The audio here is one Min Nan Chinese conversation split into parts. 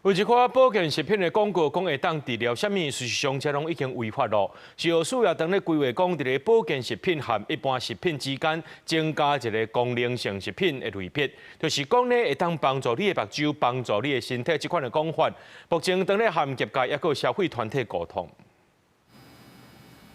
有一款保健食品的廣告，講會當治療啥物，事實上這攏已經違法咯。食藥署也當咧規劃講，佇咧保健食品和一般食品之間增加一个功能性食品的類別，就是講咧會當幫助你的目睭，幫助你的身體這款的講法。目前當咧和業界抑閣消費團體溝通。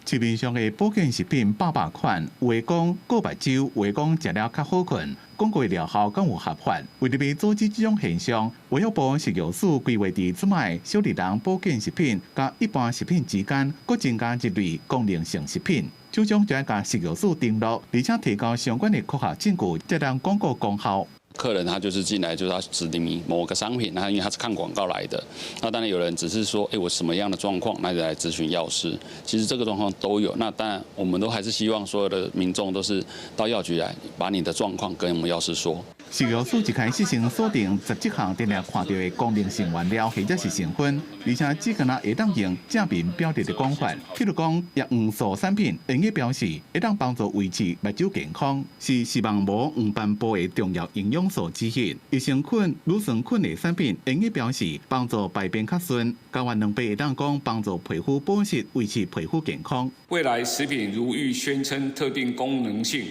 市面上的保健食品百百款，有的講顧目睭，有的講食了較好睏，廣告療效敢有合法？為著欲阻止這種現象，衛福部食藥署規劃佇這擺小綠人保健食品佮一般食品之間，閣增加一類功能性食品。首長就愛共食藥署登錄，而且提交相關的科學證據，才能廣告功效。客人他就是進來，就是他指定某個商品，那因為他是看廣告來的，那當然有人只是說，哎，我什麼樣的狀況，那就來諮詢藥師。其實這個狀況都有。那當然，我們都還是希望所有的民眾都是到藥局來，把你的狀況跟我們藥師說。食藥署一開始先鎖定十七項定定看著的功能性原料或者是成分，而且只干焦會當用正面表達的講法。譬如講，葉黃素產品，用語標示會當幫助維持目睭健康，是視網膜黃斑部的重要營養素之一。益生菌、乳酸菌的產品，用語標示幫助排便較順，膠原蛋白會當講幫助皮膚保濕，維持皮膚健康。未來食品如欲宣稱特定功能性，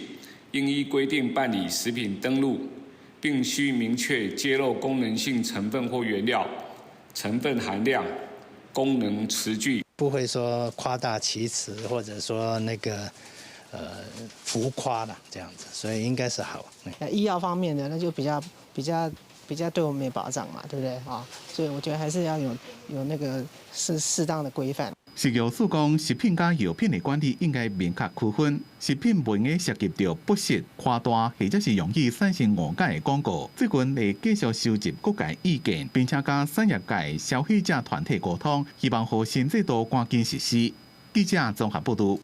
應依規定辦理食品登錄，並須明確揭露功能性成分或原料、成分含量、功能詞句。不會說誇大其詞，或者說那個浮誇啦，這樣子，所以應該是好。那醫藥方面的，那就比較對我們沒保障嘛，對不對啊？所以我覺得還是要有那個適當的規範。食藥署講，食品佮藥品的管理應該明確區分，食品袂用涉及著不實、誇大或者是容易產生誤解的廣告。最近會繼續收集各界意見，並且佮產業界、消費者團體溝通，希望予新制度趕緊實施。記者綜合報導。